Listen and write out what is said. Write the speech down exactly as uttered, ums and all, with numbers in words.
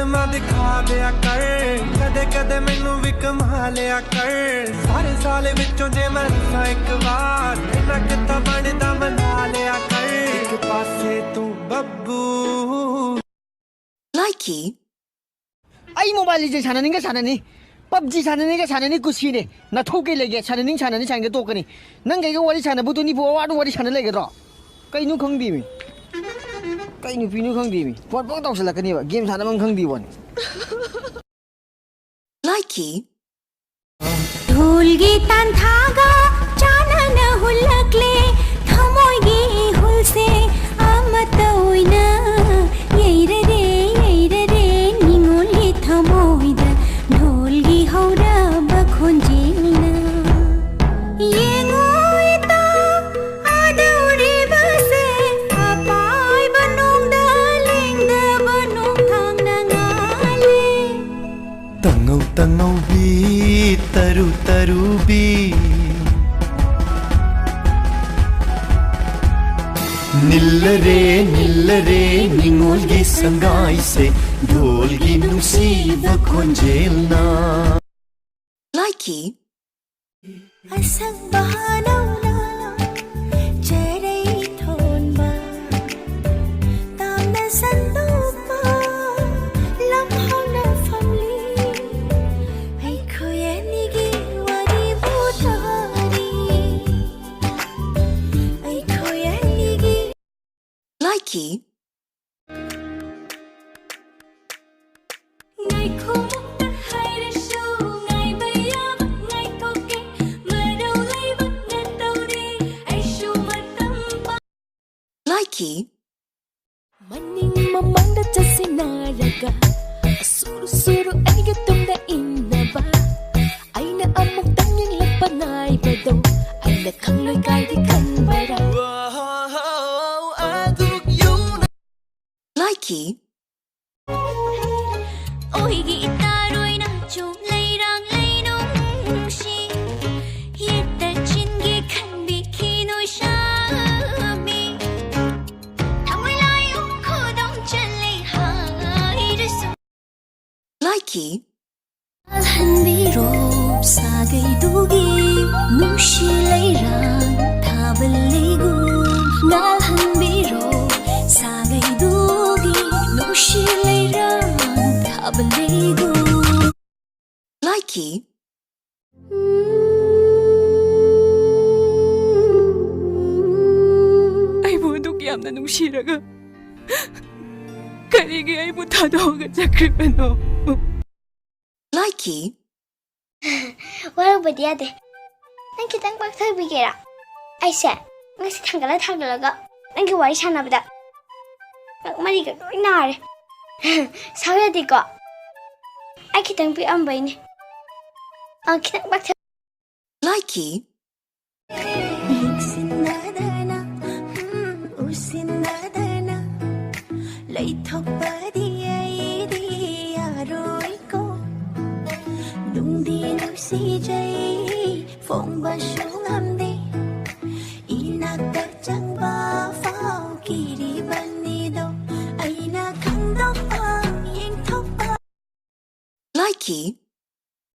ਨਾ ਦਿਖਾ ਦਿਆ ਕਰ, ਕਦੇ ਕਦੇ ਮੈਨੂੰ ਵੀ ਕਮਾ ਲਿਆ ਕਰ। ਸਾਰੇ ਸਾਲ ਵਿੱਚੋਂ ਜੇ ਮੈਂ ਰੁੱਸਾਂ ਇੱਕ ਵਾਰ, ਇੰਨਾ ਕੁ ਤਾਂ ਬਣਦਾ ਮਨਾ ਲਿਆ ਕਰ। ਇੱਕ ਪਾਸੇ ਤੂੰ ਬੱਬੂ। Likey. ꯑꯩ Mobile Legends ꯁꯥꯟꯅꯅꯤꯡꯒ ꯁꯥꯟꯅꯅꯤ, PUBG ꯁꯥꯟꯅꯅꯤꯡꯒ ꯁꯥꯟꯅꯅꯤ, ꯀꯨꯁꯤꯅꯦ꯫ ꯅꯊꯧ ꯀꯩ ꯂꯩꯒꯦ? ꯁꯥꯟꯅꯅꯤꯡ ꯁꯥꯟꯅꯅꯤ, ꯁꯥꯟꯅꯒꯦ ꯇꯣꯛꯀꯅꯤ꯫ ꯅꯪ ꯀꯩꯒ ꯋꯥꯔꯤ ꯁꯥꯟꯅꯕ twenty four hour ꯑꯗꯨꯝ ꯋꯥꯔꯤ ꯁꯥꯟꯅ ꯂꯩꯒꯗ꯭ꯔꯣ? ꯀꯩꯅꯣ ꯈꯪꯗꯦꯃꯤ꯫ ꯀꯩ ꯅꯨꯄꯤꯅꯣ ꯈꯪꯗꯦꯃꯤ꯫ Phone ꯄꯪ ꯇꯧꯁꯜꯂꯛꯀꯅꯤꯕ꯫ Game ꯁꯥꯟꯅꯕ ꯑꯃ ꯈꯪꯗꯦ ꯋꯥꯅꯤ꯫ Likey. ढोलगी तानथागा चानन हुलकले, थमोइगी हुलसे अमतोइना। येररे, येररे, निंगोलगी थमोइदा, ढोलगी हौरा बखोंजेलना। येंगोइता आदौरी बसे, अपाई बनोंग दा, लेंग दा बनोंग थांग नंगाले। ꯇꯉꯧ ꯇꯉꯧꯕꯤ, ꯇꯔꯨ ꯇꯔꯨꯕꯤ꯫ ꯅꯤꯜꯂꯔꯦ, ꯅꯤꯜꯂꯔꯦ, ꯅꯤꯡꯉꯣꯜꯒꯤ ꯁꯪꯒꯥꯏꯁꯦ, ꯙꯣꯜꯒꯤ ꯅꯨꯡꯁꯤꯕ ꯈꯣꯟꯖꯦꯜꯅ꯫ Likey. ꯑꯁꯪꯕ ꯍꯥꯅꯧꯅ ꯆꯦꯔꯩ ꯊꯣꯟꯕ, ꯇꯥꯝꯅ ꯁꯟꯗꯣꯛꯄ ꯂꯝꯍꯥꯎꯅ ꯐꯝꯂꯤ꯫ ꯑꯩꯈꯣꯏ ꯑꯅꯤꯒꯤ ꯋꯥꯔꯤꯕꯨ ꯇꯥꯔꯤ꯫ ꯑꯩꯈꯣꯏ ꯑꯅꯤꯒꯤ Likey. ꯉꯥꯏꯈꯣ, ꯃꯨꯛꯇ ꯍꯥꯏꯔꯁꯨ ꯉꯥꯏꯕ ꯌꯥꯕ ꯉꯥꯏꯊꯣꯛꯀꯦ꯫ ꯃꯔꯧ ꯂꯩꯕ ꯅꯇꯧꯔꯤ, ꯑꯩꯁꯨ ꯃꯇꯝ ꯄꯥ- Likey. ꯃꯅꯤꯡ ꯃꯃꯥꯡꯗ ꯆꯠꯁꯤꯟꯅꯔꯒ ꯑꯁꯨꯔꯨ ꯁꯨꯔꯨ ꯑꯩꯒꯤ ꯇꯨꯡꯗ ꯏꯟꯅꯕ꯫ ꯑꯩꯅ ꯑꯃꯨꯛꯇꯪ ꯌꯦꯡꯂꯛꯄ ꯉꯥꯏꯕꯗꯣ ꯑꯩꯅ ꯈꯪꯂꯣꯏ ꯀꯥꯏꯗꯤ ꯈꯟꯕꯔꯥ? Likey. ꯑꯣꯏꯒꯤ ꯏꯇꯥꯔꯣꯏꯅ ꯆꯨꯝ ꯂꯩꯔꯥꯡ ꯂꯩ ꯅꯨꯡꯁꯤ꯫ ꯌꯦꯠꯇ ꯆꯤꯟꯒꯤ ꯈꯟꯕꯤꯈꯤ ꯅꯣꯏꯁꯥꯃꯤ꯫ ꯊꯃꯣꯏ ꯂꯥꯏ ꯎꯈꯨꯗꯣꯡ ꯆꯜꯂꯦ ꯍꯥꯏꯔꯁꯨ꯫ ꯂꯥꯏꯀꯤ꯫ ꯉꯥꯜꯍꯟꯕꯤꯔꯣ ꯁꯥꯒꯩꯗꯨꯒꯤ ꯅꯨꯡꯁꯤ ꯂꯩꯔꯥꯡ ꯊꯥꯕ ꯂꯩꯒꯨꯝ꯫ ꯉꯥꯜꯍꯟꯕꯤꯔꯣ ꯁꯥꯒꯩꯗꯨꯒꯤ ꯅꯨꯡꯁꯤ ꯂꯩꯔꯥꯡ ꯊꯥꯕ ꯂꯩꯒꯨꯝ꯫ ꯂꯥꯏꯀꯤ꯫ ꯑꯩꯕꯨ ꯑꯗꯨꯛ ꯌꯥꯝꯅ ꯅꯨꯡꯁꯤꯔꯒ ꯀꯔꯤꯒꯤ ꯑꯩꯕꯨ ꯊꯥꯗꯣꯛꯑꯒ ꯆꯠꯈ꯭ꯔꯤꯕꯅꯣ? ꯂꯥꯏꯀꯤ꯫ ꯋꯥꯔꯧꯕꯗꯤ ꯌꯥꯗꯦ꯫ ꯅꯪ ꯈꯤꯇꯪ ꯄꯥꯛꯊꯕꯤꯒꯦꯔꯥ? ꯑꯩꯁꯦ ꯉꯁꯤ ꯊꯥꯡꯒꯠꯂ ꯊꯥꯡꯒꯠꯂꯒ ꯅꯪꯒꯤ ꯋꯥꯔꯤ ꯁꯥꯟꯅꯕꯗ ꯉꯛ ꯃꯔꯤꯒ ꯂꯣꯏ ꯅꯥꯔꯦ꯫ ꯁꯥꯎ ꯌꯥꯗꯦꯀꯣ꯫ ꯑꯩ ꯈꯤꯇꯪ ꯄꯤꯛꯑꯝꯕꯩꯅꯦ꯫ ꯑ, ꯈꯤꯇꯪ ꯄꯥꯛꯊ- ꯂꯥꯏꯀꯤ꯫ ꯌꯦꯡꯁꯤꯟꯅꯗꯅ, ꯎꯝ, ꯎꯁꯤꯟꯅꯗꯅ ꯂꯩꯊꯣꯛꯄꯗꯤ ꯑꯩꯗꯤ ꯌꯥꯔꯣꯏꯀꯣ꯫ ꯅꯨꯡꯗꯤ ꯅꯨꯡꯁꯤꯖꯩ, ꯐꯣꯡꯕꯁꯨ